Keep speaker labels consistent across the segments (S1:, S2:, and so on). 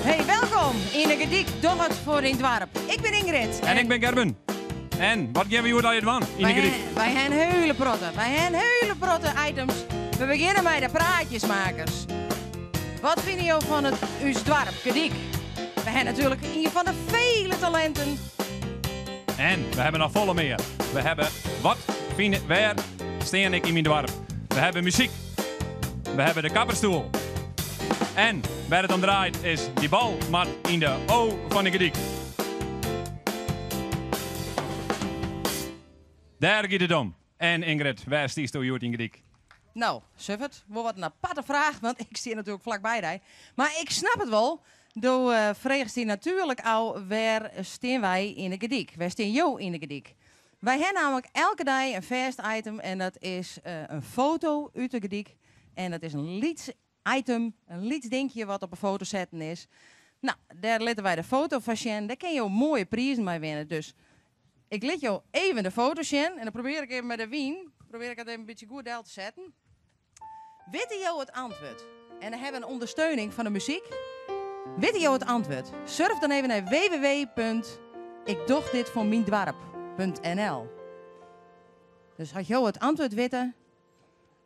S1: Hey, welkom yn de Gerdyk Doch it foar dyn doarp. Ik bin Ingrid.
S2: En ik bin Gerben. En wat gean we hjoed allegear dwaan yn de Gerdyk?
S1: Wy ha in heule protte. Wy ha in heule protte items. We begjinne mei de praatjesmakers. Wat fine jo fan it ús doarp Gerdyk? We ha natuerlik ien fan de fele talinten.
S2: En we hawwe noch folle mear. We hawwe wat fine wêr stean ik yn myn doarp. We hawwe muzyk. We hawwe de kapperstoel. En wêr it om draait is dy bal moat yn de O fan de Gerdyk. Dêr giet it om. En Ingrid, wêr stiesto hjoed yn Gerdyk?
S1: No, Suffert, wol wat in aparte fraach, want ik stean natuerlik flakby dy. Mar ik snap it wol. Do fregest dy natuerlik ôf, wêr stean wy yn de Gerdyk? Wêr stean jo yn de Gerdyk? Wy ha nammentlik elke dei in fêst item en dat is in foto út de Gerdyk. En dat is in lyts item, in lyts dinkje wat op 'e foto setten is. No, dêr litte wy de foto fan sjen. Dêr kinne jo moaie prizen mei winne. Dus ik lit jo even de foto sjen en dan probearje ik even mei de wyn, probearje ik it even in bytsje goed del te setten. Witte jo it antwurd? En dan hawwe we in ûndersteuning fan de muzyk. Witte jo it antwurd? Surf dan even nei www.ikdochditfoormyndoarp.nl. Dus as jo it antwurd witte,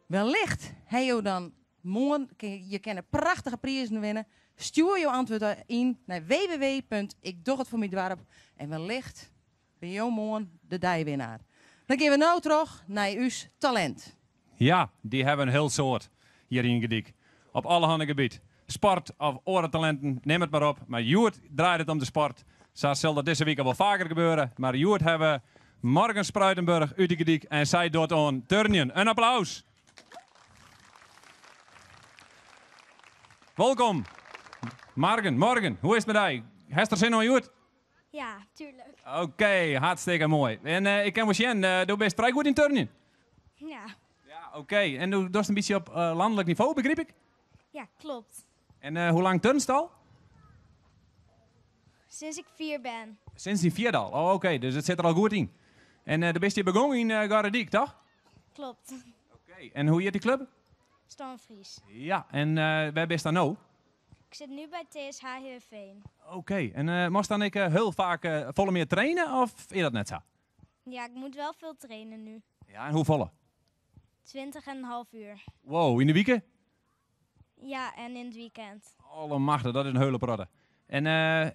S1: wellicht ha jo dan moarn, je kinne prachtige prizen winne. Stjoer jo antwurd yn nei www.ikdochitfoormyndoarp en wellicht bin jo moarn de deiwinnaar. Dan gean we no troch nei ús talint.
S2: Ja, dy hawwe in hiel soad hjir yn Gerdyk. Op allerhanne gebiet. Sport of oare talinten, nim it mar op. Mar hjoed draait it om de sport. Sa sil dat dizze wike wol faker gebeure. Mar hjoed hawwe we Morgan Spruitenburg út de Gerdyk en sy docht oan turnjen. In applaus! Wolkom, Morgan. Morgan, hoe is it mei dy? Hast der sin oan hjoed?
S3: Ja, tuerlik.
S2: Oké, hartstikke moai. En ik kin wol sjen, do bist frij goed yn turnjen.
S3: Ja.
S2: Ja, oké. En do dochst in bytsje op lanlik nivo, begryp ik?
S3: Ja, klopt.
S2: En hoe lang turnst al?
S3: Sinds ik 4 ben.
S2: Sinds dyn fjirde al? Oh, oké, dus it sit der al goed yn. En do bist hjir begûn yn Gorredyk, toch?
S3: Klopt.
S2: Oké, en hoe hjit dy klup?
S3: Stânfries.
S2: Ja, en wêr bist dan no?
S3: Ik sit nu by TSH Heerenveen.
S2: Oké, en moatst dan ek hiel faak folle mear traine of is dat net sa?
S3: Ja, ik moet wel veel trainen nu.
S2: Ja, en hoefolle?
S3: 20 en in half uur.
S2: Wow, yn de wike?
S3: Ja, en in het weekend.
S2: Allemachtig, dat is in heule protte. En,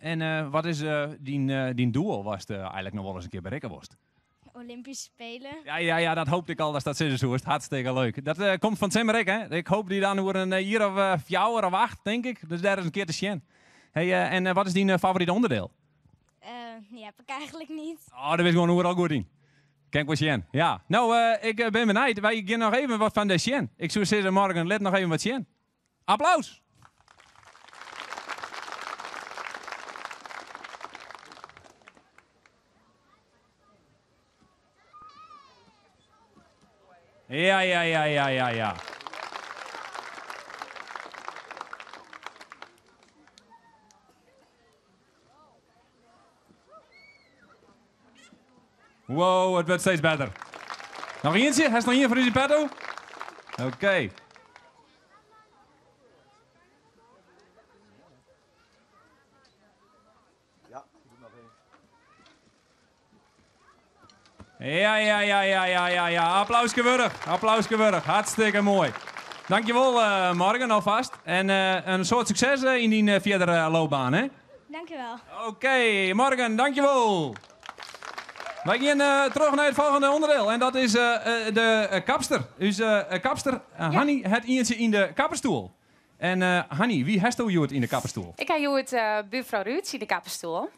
S2: en wat is dyn, dyn doel watst eigenlik noch wolris in kear berikke wolst?
S3: Olympische Spelen.
S2: Ja, ja, ja, dat hoopte ik al datst dat sizze soest. Hartstikke leuk. Dat komt fan 't simmer ek, hè? Ik hoop dy dan oer in jier of fjouwer of acht, tink ik. Dus dêr ris in kear te sjen. Hey, en wat is dyn favorite ûnderdeel?
S3: Die heb ik eigenlijk niet.
S2: Oh, dêr bist gewoan oeral goed yn. Kin ik wol sjen. Ja. No, ik bin benijd. Wy gean noch even wat fan dy sjen. Ik soe sizze, Morgan, lit noch even wat sjen. Applaus! Ja, ja, ja, ja, ja, ja. Wow, it wurdt steeds better. Noch ientsje? Hast noch ien foar ús yn petto? Oké. Ja, ja, ja, ja, ja, ja, ja. Applauske wurdich. Applauske wurdich. Hartstikke moai. Dankjewol, uh, Morgan, alvast. En uh, in soad sukses eh, yn dyn fierdere loopbaan, hè?
S3: Dankjewel.
S2: Oké, okay, Morgan, dankjewol. Wy gean uh, troch nei it folgjende ûnderdeel. En dat is uh, de kapster. Us kapster ja. Hanny hat ientsje yn de kapperstoel. En Hanny, wie hasto hjoed yn de kapperstoel?
S4: Ik ha hjoed buurfrou Ruud yn de kapperstoel.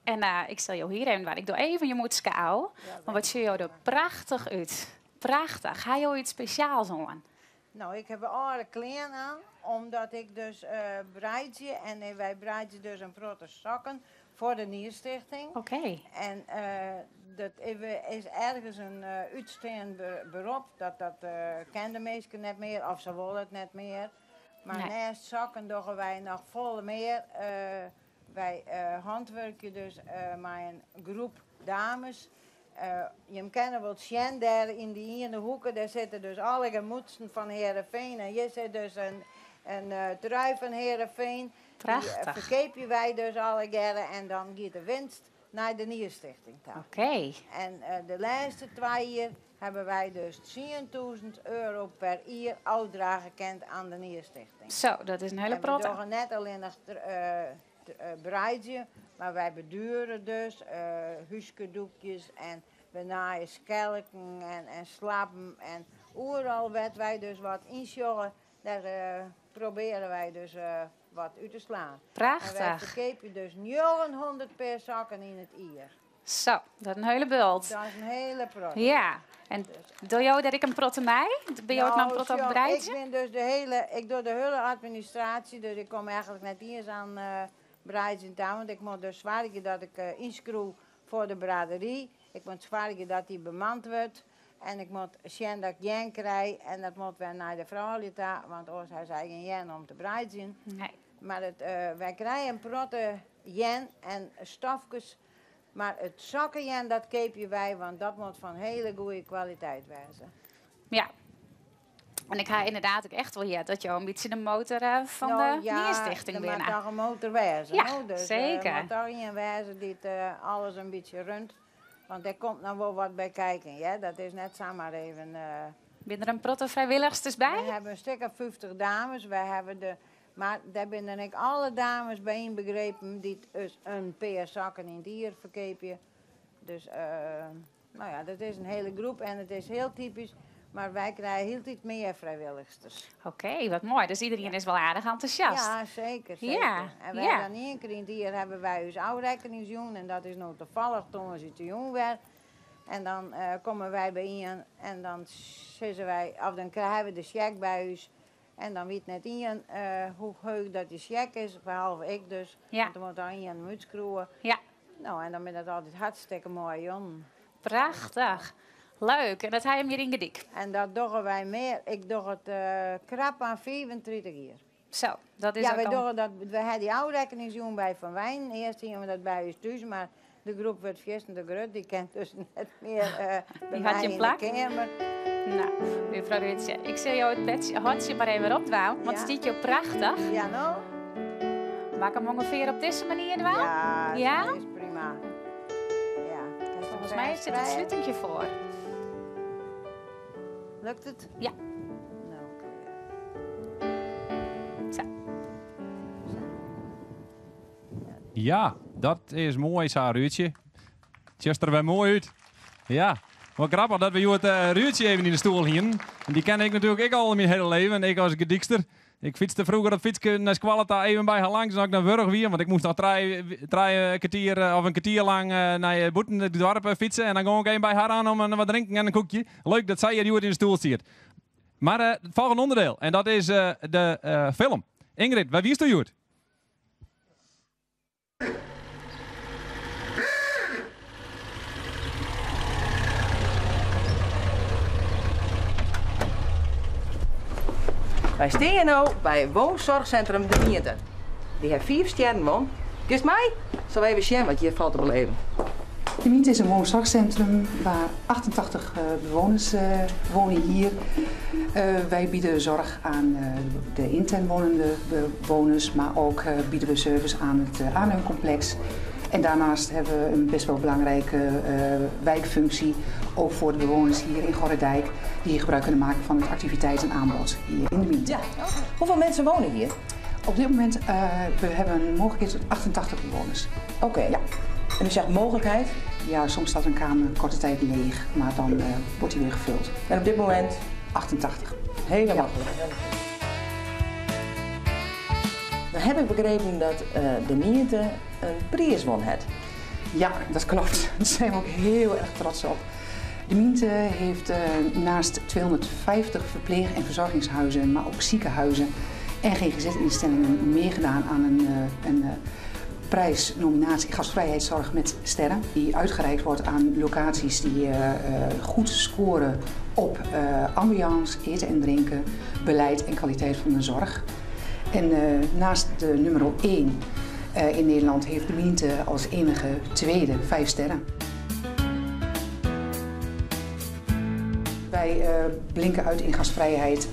S4: En ik sil jo hier even dwaan. Ik doch even je mûtske ôf. Mar wat sjogge jo der prachtich út. Prachtich. Ha jo yts spesjaals oan?
S5: No, ik haw âlde klean oan, omdat ik dus breidzje en wy breidzje dus in protte sokken foar de Nierstichting.
S4: Oké.
S5: En dat is ergens in útsteand berop, dat dat ken de minsken net mear of se wolle it net mear. Mar neist sokken dogge wy noch folle mear. Wy hantwurkje dus mei in groep dames. Jim kinne wol sjen dêr yn dy iene hoeke, dêr sitte dus allegear mûtsen fan Heerenveen en hjir sit dus in trui fan Heerenveen.
S4: Prachtich.
S5: Dy ferkeapje wy dus allegearre en dan giet de winst nei de Nierstichting ta.
S4: Oké.
S5: En de lêste twa jier hawwe wy dus 10.000 euro per jier ôfdrage kind oan de Nierstichting.
S4: Zo, dat is in hiele
S5: En we
S4: protte.
S5: dogge net allinnich breidzje, mar wy beduere dus húskedoekjes en we naaie skelken en slappen en oeral wêr't wy dus wat ynsjogge, dêr probearje wy dus wat út te slaan. En wy
S4: Prachtich.
S5: ferkeapje dus 900 pear sokken yn it jier.
S4: Zo, dat is in hiele bult.
S5: Dat is in hiele protte.
S4: Ja, en dogge jo dêr ek in protte mei? Binne jo ek noch in
S5: Nou,
S4: protte op
S5: sjoch,
S4: breidzjen?
S5: Ik ben dus de hiele, ik doch de hiele administraasje, dus ik kom eigentlik net iens oan breidzjen ta, want ik moat dus soargje dat ik ynskriuw foar de braderie. Ik moat soargje dat dy bemand wurdt. En ik moat sjen dat ik jen krij en dat moat wer nei de froulju ta, want oars ha sy gjin jen om te breidzjen.
S4: Nee.
S5: Mar wy krije in protte jen en stofkes, mar it sokkejen dat keapje wy, want dat moat fan hiele goede kwaliteit wêze.
S4: Ja. En ik ha ynderdaad ek echt wol heard dat jo in bytsje de motor fan
S5: Nou,
S4: de
S5: ja,
S4: Nierstichting
S5: der moat
S4: binne.
S5: toch in motor wêze,
S4: Ja,
S5: no? Dus,
S4: zeker.
S5: der moat toch ien wêze dy't alles in bytsje runt. Want dêr komt noch wol wat by kiken, ja? Dat is net samar even.
S4: Binne der in protte frijwilligsters by?
S5: Wy hawwe in stik of 50 dames. Wy hawwe de, mar dêr binne dan ek alle dames by ynbegrepen dy't dus in pear sokken yn it jier ferkeapje. Dus nou ja, dat is in hiele groep en it is hiel typysk. Mar wy krije hieltyd mear frijwilligsters.
S4: Oké, wat moai. Dus iderien is wol aardich entûsjast.
S5: Ja, seker, seker. En wy dan ien kear yn it jier hawwe wy ús ôfrekkeningsjûn en dat is no tafallich tongersdeitejûn wer. En dan komme wy byien en dan sizze wy, of dan krije we de sjek by ús. En dan wit net ien hoe heech dat dy sjek is, behalve ik dus. Want dan moat dan ien him útskriuwe. Nou, en dan binne dat altyd hartstikke moaie jûnen.
S4: Prachtich. Leuk. En dat ha jim hjir yn Garyp?
S5: En dat dogge wy mear. Ik doch it krap oan 35 jier.
S4: Zo, dat is
S5: Ja,
S4: ek
S5: wy
S4: al
S5: dogge dat, we ha dy ôfrekkeningsjûn by Van Wijnen. Earst hiene we dat by ús thús, mar de groep wurdt fierstente grut. Dy kin dus net mear by
S4: Dy hat
S5: my
S4: gjin
S5: yn de
S4: plak.
S5: keamer.
S4: Nou, mefrou Ruurtsje, ik sil jo it petsje, hotsje mar even opdwaan, want it stiet jo prachtich.
S5: Ja, no?
S4: Moat ik him ûngefear op dizze manier dwaan?
S5: Ja,
S4: Ja?
S5: dat is prima. Ja.
S4: Folgens my sit it slutinkje foar.
S5: Lukt it?
S4: Ja.
S5: Nou, klear.
S4: Sa.
S2: Ja, dat is moai, sa Ruurtsje. Sjochst der wer moai út. Ja, wat grappich dat we hjoed Ruurtsje even yn de stoel hienen. En dy ken ik natuerlik ek al myn hiele leven, ik as Gerdykster. Ik fytste froeger op fytske nei skoalle ta even by har langs as ik dan wurch wie, want ik moast noch trije kertier of in kertier lang nei bûten it doarp fytse en dan gong ik even by har oan om in wat drinken en in koekje. Leuk dat sy hjir hjoed yn de stoel stiet. Mar it folgjende ûnderdiel en dat is de film. Ingrid, wêr wiesto hjoed?
S1: Wy steane no by woonzorgcentrum De Miente. Dy ha 5 stjerren wûn. Giest mei? Sille we even sjen wat hjir falt te beleven.
S6: De Miente is in woonzorgcentrum waar 88 bewoners wonen hier. Wij bieden zorg aan de intern wonende bewoners, maar ook bieden we service aan het aanleuncomplex. En daarnaast hebben we een best wel belangrijke wijkfunctie, ook voor de bewoners hier in Gorredijk, die gebruik kunnen maken van het activiteitenaanbod hier in de Miente.
S1: Ja. Hoeveel mensen wonen hier?
S6: Op dit moment we hebben een mogelijkheid tot 88 bewoners.
S1: Oké.
S6: Ja.
S1: En u zegt mogelijkheid?
S6: Ja, soms staat een kamer korte tijd leeg, maar dan wordt die weer gevuld.
S1: En op dit moment?
S6: 88.
S1: Helemaal
S6: Ja.
S1: goed. Dan heb ik begrepen dat de Miente in priis wûn hat.
S6: Ja, dat klopt. Daar zijn we ook heel erg trots op. De Miente heeft naast 250 verpleeg- en verzorgingshuizen, maar ook ziekenhuizen en G G Z-instellingen meegedaan aan een prijsnominatie gastvrijheidszorg met sterren. Die uitgereikt wordt aan locaties die goed scoren op ambiance, eten en drinken, beleid en kwaliteit van de zorg. En naast de nummer 1 in Nederland heeft de Miente als enige tweede 5 sterren. Wij blinken uit in gastvrijheid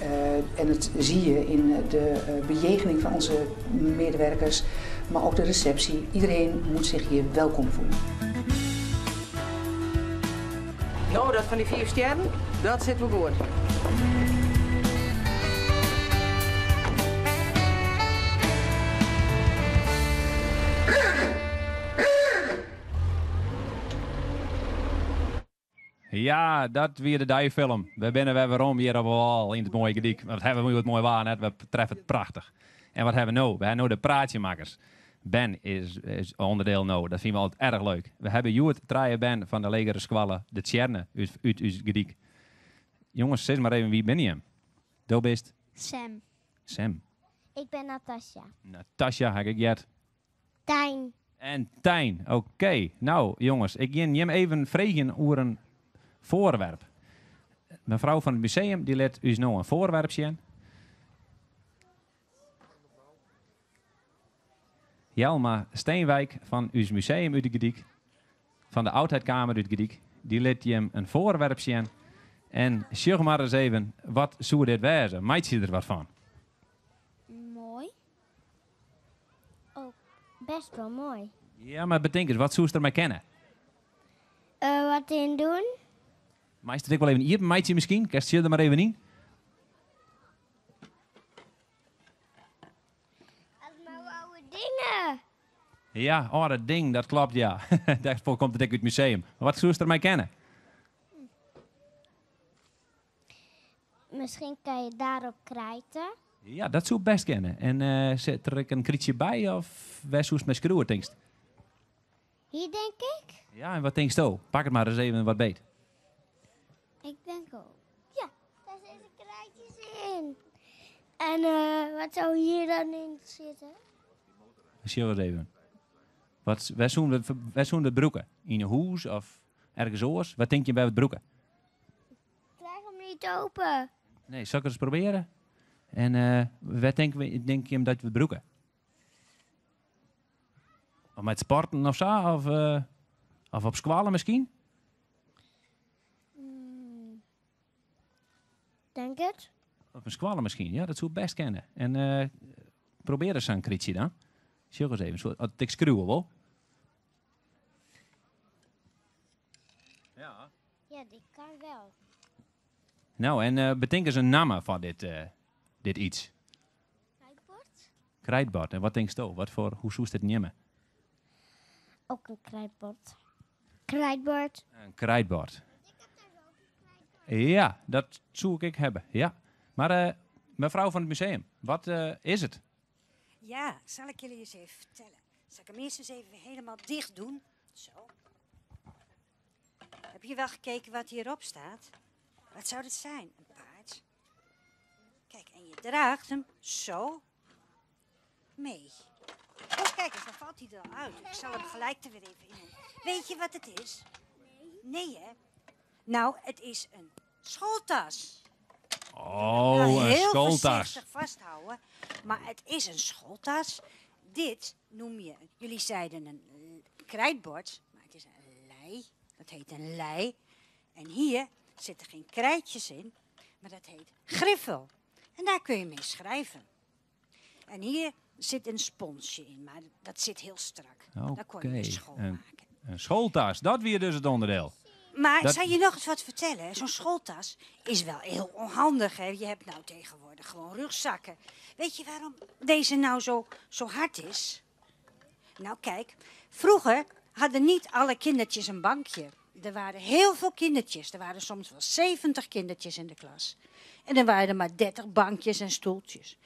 S6: en dat zie je in de bejegening van onze medewerkers, maar ook de receptie. Iedereen moet zich hier welkom voelen.
S1: Nou, dat van die 4 sterren, dat zit wel goed.
S2: Ja, dat wie de dijfilm. We binnen weer werom hier op Wal in het mooie Garyk. Wat hebben we het mooi waar net. We treffen het prachtich. En wat hebben we nou? We hebben nou de praatjemakkers. Ben is onderdeel nou. Dat vinden we altijd erg leuk. We hebben Joert Trije Ben van de Legere Squalle, de Tjerne uit ons Garyk. Jongens, zeg maar even, wie ben je? Do bist?
S3: Sam.
S2: Sam.
S3: Ik ben Natasja.
S2: Natasja, heb ik jet.
S3: Tijn.
S2: En Tijn, oké. Nou, jongens, ik ga je even vragen over een voorwerp. Mevrouw van het museum, die laat u nou een voorwerp zien. Jelma Steenwijk van uw museum uit de Garyk, van de Oudheidkamer uit de Garyk, die laat je hem een voorwerp zien. En zeg maar eens even, wat zou dit wezen? Maakt je er wat van?
S3: Mooi. Ook best wel mooi.
S2: Ja, maar bedenk eens, wat zou ze ermee kennen?
S3: Wat in doen?
S2: Maar is het ook wel even hier, meidje misschien? Kerst je er maar even in?
S3: Allemaal oude dingen.
S2: Ja, oh, dat ding, dat klopt, ja. Daarvoor komt het ook uit het museum. Maar wat zou ze ermee kennen?
S3: Misschien kan je daarop krijten.
S2: Ja, dat zou ik best kennen. En zit er ook een krietje bij of waar zou ze mee schroeven, denkst?
S3: Hier denk ik.
S2: Ja, en wat denkst du? Pak het maar eens even wat beet.
S3: Ik denk ook. Ja, daar zitten krijtjes in. En wat zou hier dan in zitten?
S2: Zie eens even. Wat, waar zoen we, waar zoen we broeken? In een hoes of ergens oors? Wat denk je bij het broeken?
S3: Ik krijg hem niet open.
S2: Nee, zal ik het eens proberen? En waar denk je hem dat we broeken? Of met sporten of zo? Of op squalen misschien?
S3: Denk het.
S2: Op een squalen misschien, ja, dat zou ik best kennen. En probeer eens zo'n krietje dan. Zie eens even, zo, ik schreeuw wel. Ja.
S3: Ja, die kan wel.
S2: Nou, en bedenk eens een naam van dit iets.
S3: Krijtbord.
S2: Krijtbord. En wat denkst du? Hoe zou het nemen?
S3: Ook een krijtbord. Krijtbord.
S2: Een krijtbord. Ja, dat zou ik hebben. Ja. Maar mevrouw van het museum, wat is het?
S7: Ja, zal ik jullie eens even vertellen. Zal ik hem eerst eens even helemaal dicht doen? Zo. Heb je wel gekeken wat hierop staat? Wat zou dat zijn? Een paard. Kijk, en je draagt hem zo mee. Oh, kijk eens, dan valt hij er al uit. Ik zal hem gelijk er weer even in. Weet je wat het is? Nee. Nee, hè? Nou, het is een schooltas.
S2: Oh,
S7: Wel
S2: een
S7: heel
S2: schooltas.
S7: voorzichtig vasthouden, maar het is een schooltas. Dit noem je, jullie zeiden een krijtbord, maar het is een lei. Dat heet een lei. En hier zitten geen krijtjes in, maar dat heet griffel. En daar kun je mee schrijven. En hier zit een sponsje in, maar dat zit heel strak. Daar kon je mee
S2: Oké,
S7: schoonmaken.
S2: een schooltas, dat weer dus het onderdeel.
S7: Maar
S2: Dat
S7: zal je nog eens wat vertellen? Zo'n schooltas is wel heel onhandig. Hè? Je hebt nou tegenwoordig gewoon rugzakken. Weet je waarom deze nou zo hard is? Nou kijk, vroeger hadden niet alle kindertjes een bankje. Er waren heel veel kindertjes. Er waren soms wel 70 kindertjes in de klas. En er waren er maar 30 bankjes en stoeltjes.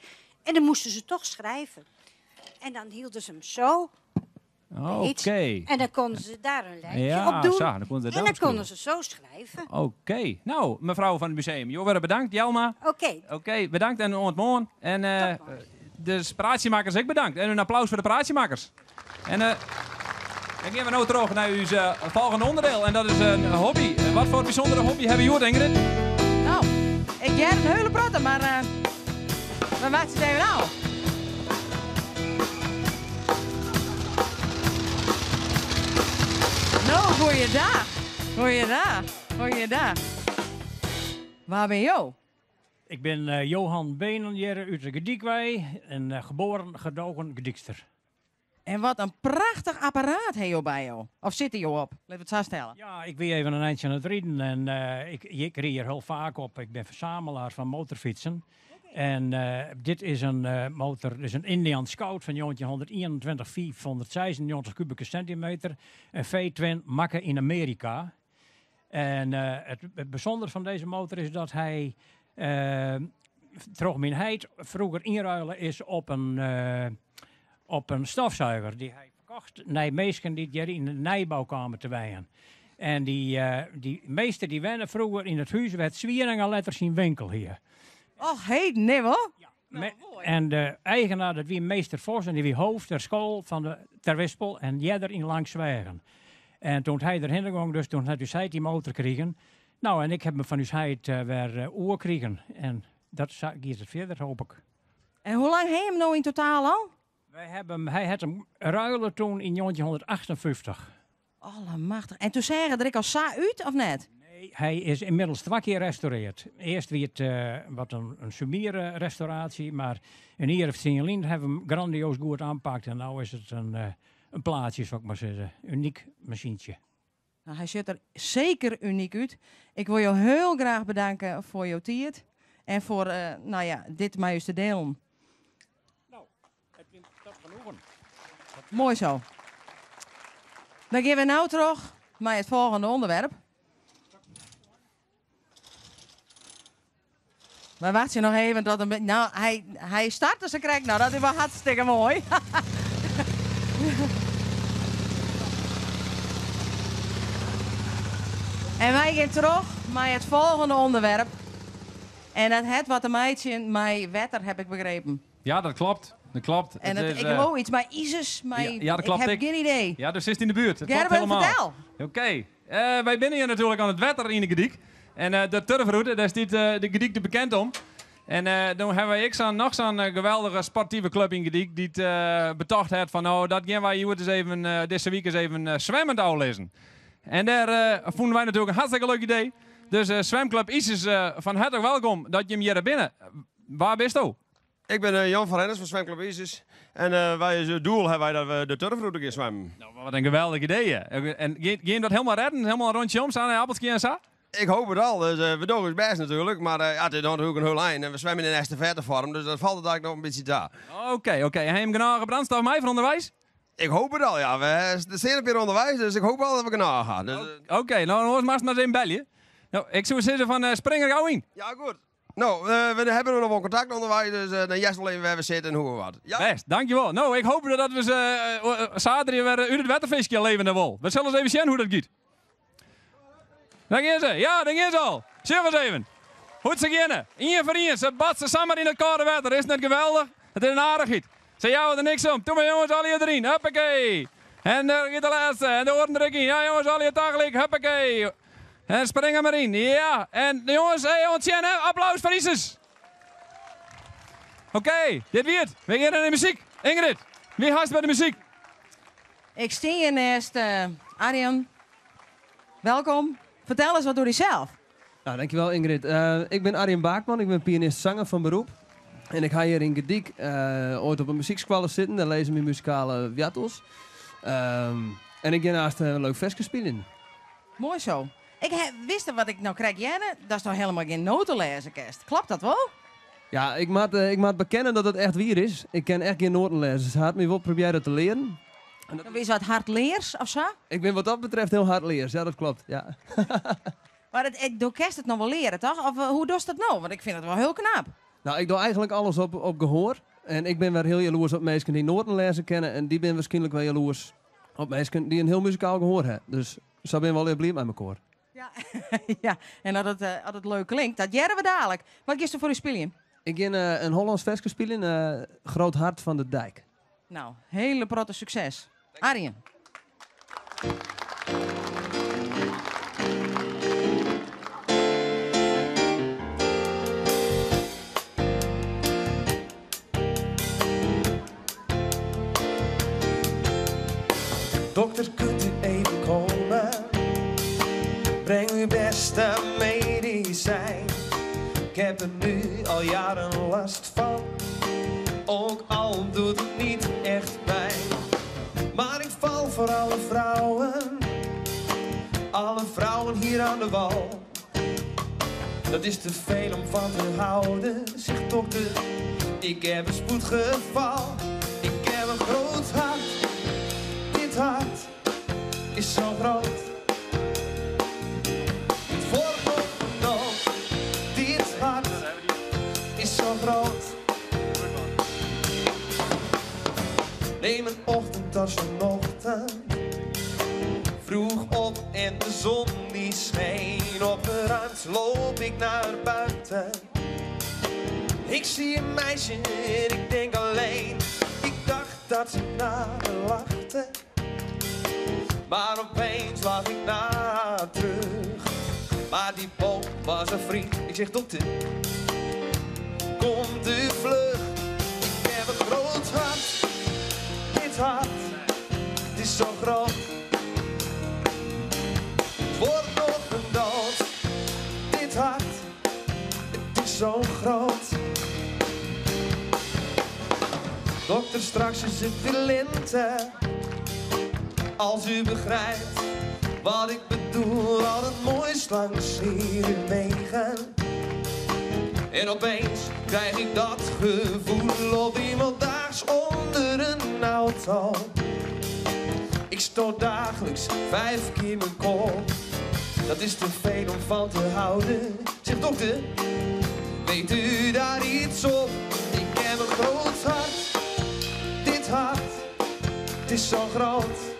S7: En dan moesten ze toch schrijven. En dan hielden ze hem zo.
S2: Oké.
S7: En dan konden ze daar een lijntje
S2: Ja,
S7: op doen.
S2: zo, dan konden ze
S7: En
S2: daar
S7: dan
S2: op schrijven.
S7: konden ze zo schrijven.
S2: Oké. Nou, mevrouw van het museum, jo, bedankt. Jelma.
S7: Oké.
S2: Oké, bedankt en ontmoen. En
S7: Tot morgen.
S2: de praatjemakers ook bedankt. En een applaus voor de praatjemakers. En dan gaan we nou terug naar uw volgende onderdeel. En dat is een hobby. En wat voor bijzondere hobby hebben jullie, Ingrid?
S1: Nou, ik heb een hele praten, maar we maken het even nou. Nou, goeiedag. Goeiedag. Goeiedag. Wa binne jo?
S8: Ik bin Johan Benen hjir út de Gerdyk wei en geboren gedogen Gerdykster.
S1: En wat in prachtich apparaat ha jo by jo. Of sitte jo op, lit we it sa stelle.
S8: Ja, ik wie even in eintsje oan it riden en ik ik ried hjir hiel faak op. Ik bin fersamelaar fan motorfytsen. En dit is in motor, dit is in Indian Scout fan njoggentjinhûndertienentweintich, fiifhûndertseisennjoggentich kubike sentimeter, in V-twin makke yn Amearika. En it bysûndere fan dizze motor is dat hy troch myn heit froeger ynruile is op in, op in stofzuiger dy't hy ferkocht nei minsken dy't hjir yn de nijbou kamen te wenjen. En dy, dy meester dy wenne froeger yn it hús wêr't Swierenga letter syn winkel hie.
S1: Och heden, nee wol?
S8: Ja. En de eigenaar, dat wie meester Vos en dy wie hoofd der skoal fan de Terwispel en earder yn Langsweagen. En toen hy derhinne gong, dus toen hat ús heit dy motor krigen. Nou, en ik heb 'm fan ús heit wer oerkrigen. En dat sa giet it fierder, hoop ik.
S1: En hoe lang ha je 'm no yn totaal al?
S8: Wy hawwe 'm, hy hat 'm ruile toen yn njoggentjinhûndertachtenfyftich.
S1: Allemachtich. En toen seach er der ek al sa út, of net?
S8: Nee, hy is ynmiddels twa kear restaureard. Earst wie it wat in summiere restauraasje, mar in jier of tsien lyn hawwe we 'm grandioos goed oanpakt en no is it in plaatsje, soe ik mar sizze. Unyk masyntsje.
S1: Nou, hy sjocht der seker unyk út. Ik wol jo hiel graach bedanke foar jo tiid en foar nou ja, dit mei ús te delen.
S8: Nou, it wie tot genoegen.
S1: Moai zo. Dan gean we no troch mei it folgjende ûnderwerp. Wy wachtsje noch even tot in Nou, hy, hy start sa krekt. Nou, dat is wol hartstikke moai. En wy gean troch mei it folgjende ûnderwerp. En dat hat wat te meitsjen mei wetter, heb ik begrepen.
S2: Ja, dat klopt. Dat klopt.
S1: En het, ik geloof iets mei Isis, mei, ja, dat klopt. Ik heb gjin idee.
S2: Ja, dus sitst yn de buert. Het klopt
S1: Gerben,
S2: helemaal.
S1: fertel.
S2: Oké. Wy binne hjir natuerlik oan it wetter yn de Gerdyk. En de Turfroute, dêr stiet de Gerdyk der bekend om. En dan hawwe wy ek sa'n, noch sa'n geweldige sportive klup yn Gerdyk dy't betocht hat fan no, dat gean wy hjoed ris even, dizze wike ris even swimmend ôflizzen. En dêr fûnen wy natuerlik in hartstikke leuk idee. Dus Zwemclub Isis, fan herte welkom dat jim hjir binne. Wa bisto?
S9: Ik bin Jan van Rennes fan Zwemclub Isis en wy as doel hawwe wy dat we de Turfroute gean swimmen.
S2: Nou, wat in geweldich idee. En gean jim dat helemaal redden? Helemaal in rondje om, sa nei Appelskea en sa?
S9: Ik hoop it al, dus we dogge ús bêst natuerlik, mar ja, it is natuerlik in hiel ein en we swimme yn in estafettefoarm, dus dat falt it eigentlik noch in bytsje ta.
S2: Oké, oké. En ha jim genôch brandstof mei foar ûnderweis?
S9: Ik hoop it al, ja. We stean in pear ûnderweis, dus ik hoop al dat we genôch ha. Dus,
S2: Oké, no oars moatst mar ris even belje. No, ik soe sizze fan spring der gau yn.
S9: Ja, goed. No, we hawwe noch wol kontakt ûnderweis, dus dan hearst wol even wêr't we sitte en hoe en wat. Ja.
S2: Bêst, dankjewol. No, ik hoop dat we se saterdei wer út it wetter fiskje levende wol. We sille ris even sjen hoe't dat giet. Dêr gean se. Ja, dêr gean se al. Sjoch ris even hoe't se geane. Ien foar ien. Se batse samar yn it kâlde wetter. Is it net geweldich? It is in aardichheid. Se jouwe der niks om. Toe mar jonges, allegear deryn. Huppakee. En dêr giet de lêste. En de oaren der ek yn. Ja jonges, allegear tagelyk. Huppakee. En spring er mar yn. Ja, en de jonges, hey, oant sjen hè. Applaus foar Isis. Oké, dit wie it. We gean nei de muzyk. Ingrid, wie hast by de muzyk?
S1: Ik stean hjir neist Arjen. Welkom. Fertel ris wat oer dysels.
S10: Nou, dankjewel Ingrid. Ik bin Arjen Baakman, ik bin pianist-sanger fan beroep. En ik ha hjir yn Gerdyk oait op in muzykskoalle sitten, dêr lizze myn muzikale woartels. En ik gean aanst in leuk ferske spyljen.
S1: Moai zo. Ik wist wat ik no krekt hearde, datsto helemaal gjin noten lêze kinst. Kloppet dat wol?
S10: Ja, ik moat bekennen dat it echt wier is. Ik kin echt gjin noaten lêze. Se hat my wol probearre te learen.
S1: En dat Bist wat hardleers of sa?
S10: Ik bin wat dat betreft hiel hardleers, ja dat kloppet. Ja.
S1: Mar it, do kinst it noch wol leare, toch? Of hoe dochst dat no? Want ik fyn it wol hiel knap.
S10: Nou, ik doch eigentlik alles op gehoar. En ik bin wer hiel jaloers op minsken dy't noaten lêze kinne. En dy binne wierskynlik wer jaloers op minsken dy't in hiel muzikaal gehoar ha. Dus sa binne we allegear bliid mei mekoar.
S1: Ja, ja. En as it leuk klinkt, dat hearre we dalik. Wat giest do foar ús spyljen?
S10: Ik gean in Hollânsk ferske spyljen, Groot Hart van de Dijk.
S1: Nou, hiele protte sukses. Arjen.
S11: Dokter, kunt u even komen? Breng uw beste medicijn. heb er nu al jaren last van. Ook al doet het niet echt pijn. Maar ik val voor alle vrouwen. Alle vrouwen hier aan de wal. Dat is te veel om van te houden, zegt dokter. Ik heb een spoedgeval. Ik heb een groot hart. Dit hart is zo groot. Het wordt nog een dood. Dit hart is zo groot. Neem een ochtendtas vanochtend. Vroeg op en de zon die scheen. Opgeruimd loop ik naar buiten. Ik zie een meisje en ik denk alleen. Ik dacht dat ze naar me lachte. Maar opeens lag ik naar haar terug. Maar die boom was een vriend. Ik zeg dokter, komt u vlug. Ik heb een groot hart. Dit hart, het is zo groot. Het wordt nog een dood. Dit hart, het is zo groot. Dokter, straks is het weer lente. Als u begrijpt wat ik bedoel, al het mooist langs hier in wegen. En opeens krijg ik dat gevoel op iemand daags onder een auto. Ik stoot dagelijks 5 keer mijn kop. Dat is te veel om van te houden. Zeg dokter, weet u daar iets op? Ik heb een groot hart. Dit hart, het is zo groot.